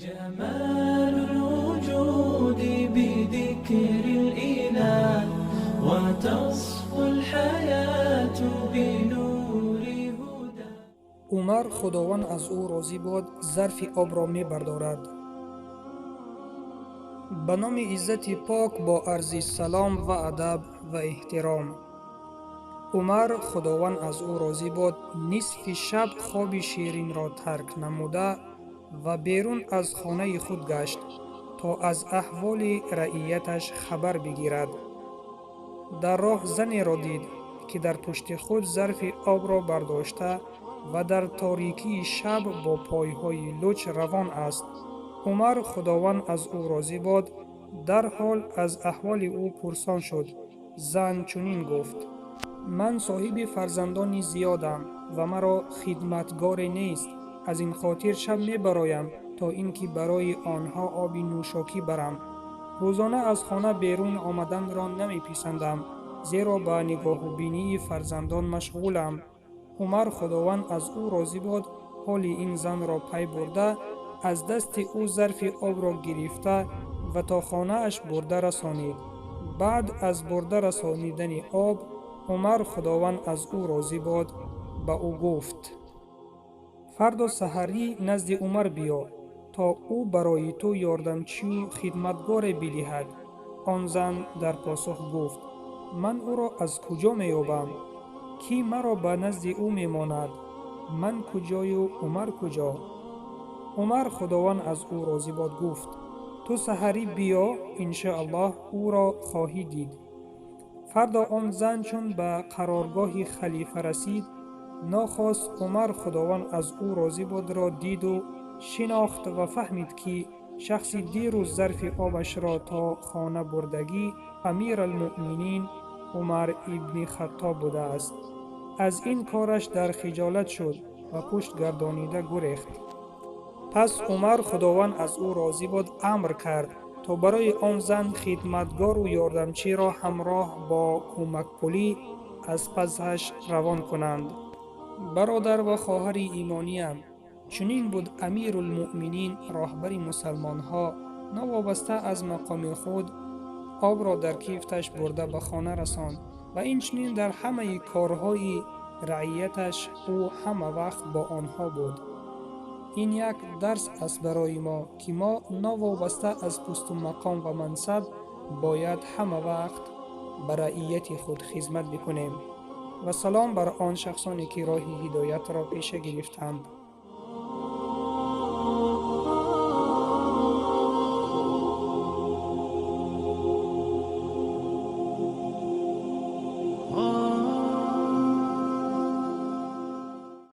جمال الوجود بذكر الإله وتصفو الحياة بنور هدى. Умар, Худованд аз ӯ розӣ бод, зарфи обро мебардорад. Ба номи Иззати Пок, бо арзи салом ва адаб ва эҳтиром. Умар, Худованд аз ӯ розӣ бод, нисфи шаб хоби ширинро тарк намуда ва берун аз хонаи худ гашт, то аз аҳволи раияташ хабар бигирад. Дар роҳ занеро дид, ки дар пушти худ зарфи обро бардошта ва дар торикии шаб бо пойҳои луч равон аст. Умар, Худованд аз ӯ розӣ бод, дарҳол аз аҳволи ӯ пурсон шуд. Зан чунин гуфт: «Ман соҳиби фарзандони зиёдам ва маро хидматгоре нест. Аз ин хотир шаб мебароям, то ин ки барои онҳо оби нӯшокӣ барам. Рӯзона аз хона берун омаданро намеписандам, зеро ба нигоҳубинии фарзандон машғулам». Умар, Худованд аз ӯ розӣ бод, ҳоли ин занро пай бурда, аз дасти ӯ зарфи обро гирифта ва то хонааш бурда расонид. Баъд аз бурда расонидани об, Умар, Худованд аз ӯ розӣ бод, ба ӯ гуфт: «Фардо саҳарӣ назди Умар биё, то ӯ барои ту ёрдамчию хидматгоре бидиҳад». Он зан дар посух гуфт: «Ман ӯро аз куҷо меёбам? Кӣ маро ба назди ӯ мемонад? Ман куҷою Умар куҷо?» Умар, Худованд аз ӯ розӣ бод, гуфт: «Ту саҳарӣ биё, иншоаллоҳ ӯро хоҳӣ дид». Фардо он зан чун ба қароргоҳи халифа расид, нохост Умар, Худованд аз ӯ розӣ бодро диду шинохт ва фаҳмид, ки шахси дирӯз зарфи обашро то хона бурдагӣ Амиралмуъминин Умар ибни Хаттоб будааст. Аз ин кораш дар хиҷолат шуд ва пушт гардонида гурехт. Пас Умар, Худованд аз ӯ розӣ бод, амр кард, то барои он зан хидматгору ёрдамчиро ҳамроҳ бо кӯмакпулӣ аз пасаш равон кунанд. Бародар ва хоҳари имониям, чунин буд Амирулмуъминин, роҳбари мусалмонҳо. Новобаста аз мақоми худ, обро дар кифташ бурда ба хона расонд ва инчунин дар ҳамаи корҳои раияташ ӯ ҳама вақт бо онҳо буд. Ин як дарс аст барои мо, ки мо новобаста аз пусту мақом ва мансаб бояд ҳама вақт ба раияти худ хизмат бикунем. Ва салом бар он шахсоне, ки роҳи ҳидоятро пеша гирифтанд.